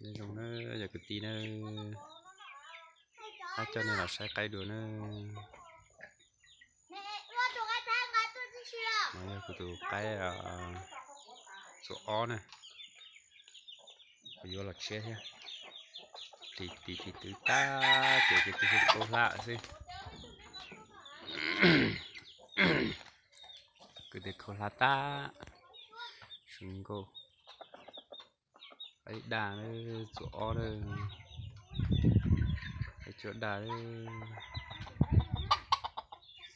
Nyob zoo na yog kwv tij na, ab coj nej los saib qaib dua na. No yog kuv tus qaib txuas ob na, kuv yuav los tshiab thiab. Plis tis tis twv tag ces kuv twb khaub hlab xwb. Kuv twb khaub hlab tag, zoo nkauj. Qaib daj txuas ob, qaib cuab daj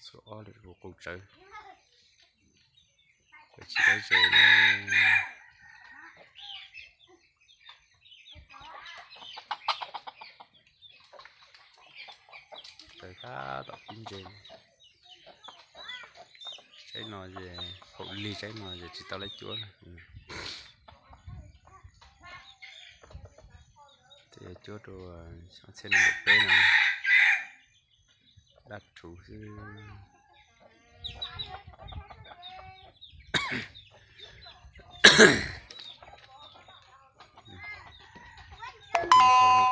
txuas ob lawm, qus tsawv, tsis dab ze na. Tsawv tab tom pib ntses. Tsaib no es haum lig, tsaib no es tsis tau laib cuab. Ces cuab rau xyoo ob txhiab nees nkaum peb no, daj rhuv xwb.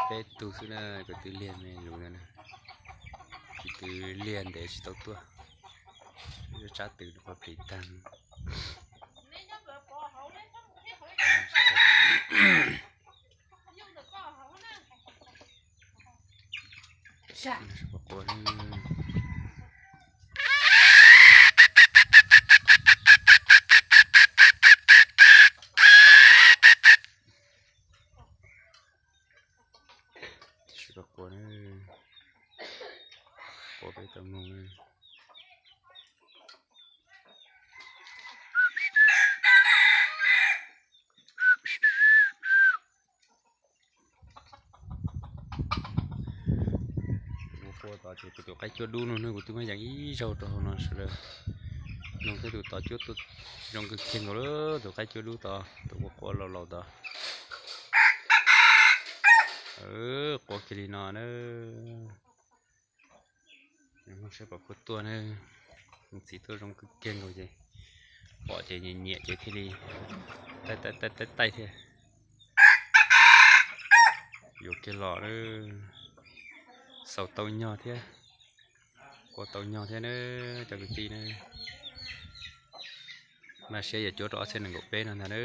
Peb tug xwb na, kuv twb liag me lus ntawd na, kuv twb liag ntev tsis tau tuaj, tsab twv qhuav plis tag. Tab sis pab quas, quas peb tau mus. Ua qua tod ces kuv tus qaib cuab dub no ne, kuv twb muab yees ib zaug rau hauv no sawv daws. Noog thiab tus tod cuab zoo kawg kiag nkaus lawm, tus qaib cuab dub tod, tus ua qua laus laus tod. Qua kiag li no na. Saib pom puab tuaj ne, mus txiv tuaj zoo kawg kiag nkaus ces pom ces nyiam nyiam ces thiaj li taij taij taij thiab. Yuav kiag los, xaus tau nyog thiab, qua tau nyog thiab na, cov kwv tij na. Maj siab yuav cuab rau ob txhiab nees nkaum peb no ntag na.